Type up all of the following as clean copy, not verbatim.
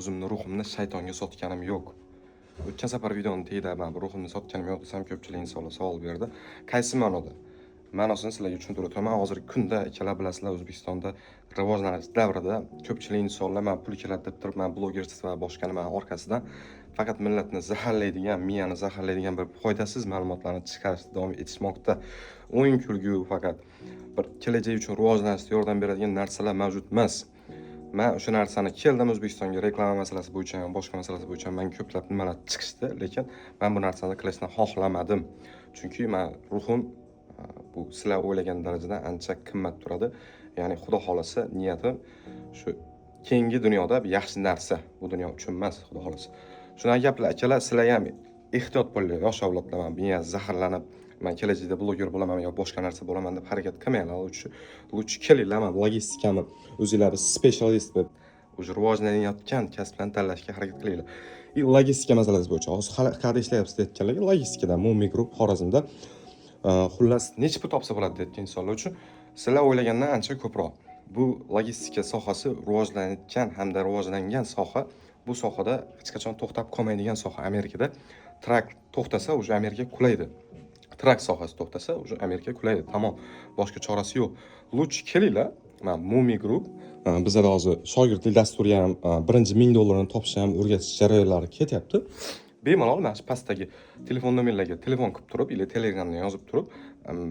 O'zimni ruhimni shaytonga sotganim yo'q. O'tgan safar videoni tagida man ruhimni sotganim yo'q desam, ko'pchilik insonlar savol berdi. Qaysi ma'noda? Ma'nosini sizlarga tushuntirib o'taman. Hozirgi kunda, akalar, bilasizlar, O'zbekistonda rivojlanish davrida ko'pchilik insonlar man pul keladi deb turib, man bloger va boshqa nimani orqasidan faqat millatni zaharlaydigan, miyani zaharlaydigan bir foydasiz ma'lumotlarni chiqarishda davom etishmoqda. O'yin kulgu, faqat bir kelajak uchun rivojlanishda yordam beradigan narsalar mavjud emas. Man o'sha narsani keldim O'zbekistonga, reklama masalasi bo'yicha ham, boshqa masalasi bo'yicha ham man ko'plab nimalar chiqishdi, lekin man bu narsani qilishni xohlamadim. Chunki man ruhim bu sizlar o'ylagan darajadan ancha qimmat turadi. Ya'ni Xudo xohlasa, niyatim shu keyingi dunyoda bir yaxshi narsa, bu dunyo uchun emas, Xudo xohlasa. Shunaqa gaplar, akalar, sizlar ham ehtiyot bo'linglar, yosh avlodlar, man miyasi zaharlanib, man kelajakda bloger bo'laman yo boshqa narsa bo'laman deb harakat qilmanglar. Лучше kelinglar, man logistikani o'zinglar специалист deb уже rivojlanayotgan kasblarni tanlashga harakat qilinglar. И logistika masalasi bo'yicha hozir hali qayerda ishlayapsiz deyotganlarga, logistikada Mumi Group Xorazmda. Xullas, necha pul topsa bo'ladi deyotgan insonlar uchun, sizlar o'ylagandan ancha ko'proq. Bu logistika sohasi rivojlanayotgan hamda rivojlangan soha. Bu sohada hech qachon to'xtab qolmaydigan soha. Amerikada truck to'xtasa, уже Amerika qulaydi. Truck sohasi to'xtasa, уже Amerika qulaydi. Tamom. Boshqa chorasi yo'q. Лучше kelinglar. Mana Mumi Group bizada hozir shogirdlik dasturi ham, birinchi 1000 dollarni topishni ham o'rgatish jarayonlari ketyapti. Bemalol mana shu pastdagi telefon nomerlarga telefon qilib turib или Telegramda yozib turib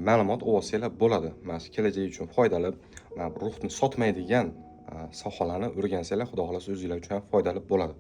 ma'lumot olsanglar bo'ladi. Mana shu kelajak uchun foydali, mana bu ruhni sotmaydigan sohalarni o'rgansanglar, Xudo xohlasa, o'zinglar uchun ham foydali bo'ladi.